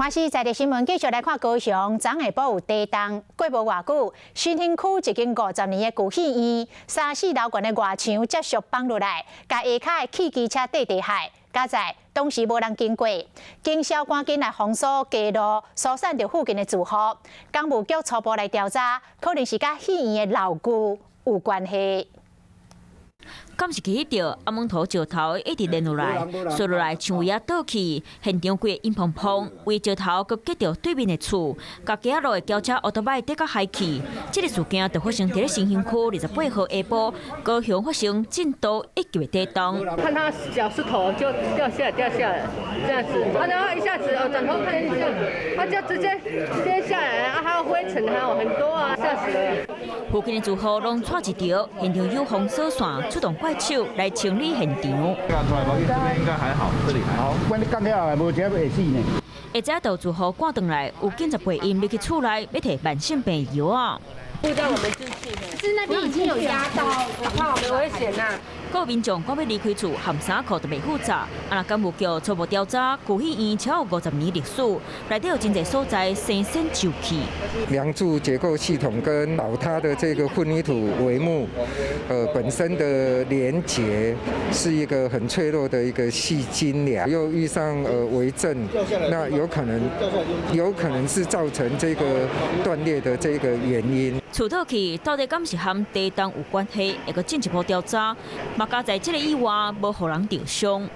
華視在地新聞繼續來看高雄，昨下晡有地動，過無偌久，新興區一間50年的舊戲院，三四樓懸的外牆接續崩落來，共下跤的汽機車硩地害，佳哉當時無人經過，警消趕緊來封鎖街路，疏散著附近的住戶。工務局初步來調查，可能是佮戲院的老舊有關係。監視器翕著阿門頭石頭一直連落來，摔落來牆圍仔倒去，現場規個陰椪椪，圍石頭閣隔著對面的厝，共街仔路的轎車歐多擺跌甲海去。這个事件就發生佇咧新興區28號下晡，高雄發生震度1級的地動。看他小石頭就掉下來，掉下來，這樣子，啊，然後一下子哦，轉頭看一下，他就直接跌下來，啊，還有灰塵，還有很多啊，嚇死了。附近的住戶攏竄一條，現場有封鎖線出動怪手來清理現場。這邊應該還好，這裡還好。關你降起來無這會死呢。下早到住戶趕轉來，有警察陪𪜶入去厝內，欲提慢性病藥啊。住在我們進去，是那邊已經有壓到，怕我們危險吶。各民眾趕欲離開厝，含衫褲都袂負責。啊，若工務局初步調查，舊戲院超過50年歷史，內底有真濟所在生鏽舊去。梁柱結構系統跟倒塌的這個混凝土帷幕，本身的連結是一個很脆弱的一個細筋梁，又遇上微震，那有可能是造成這個斷裂的這個原因。厝倒去到底敢是和地動有關係？會閣進一步調查。嘛佳哉這个意外無予人著傷。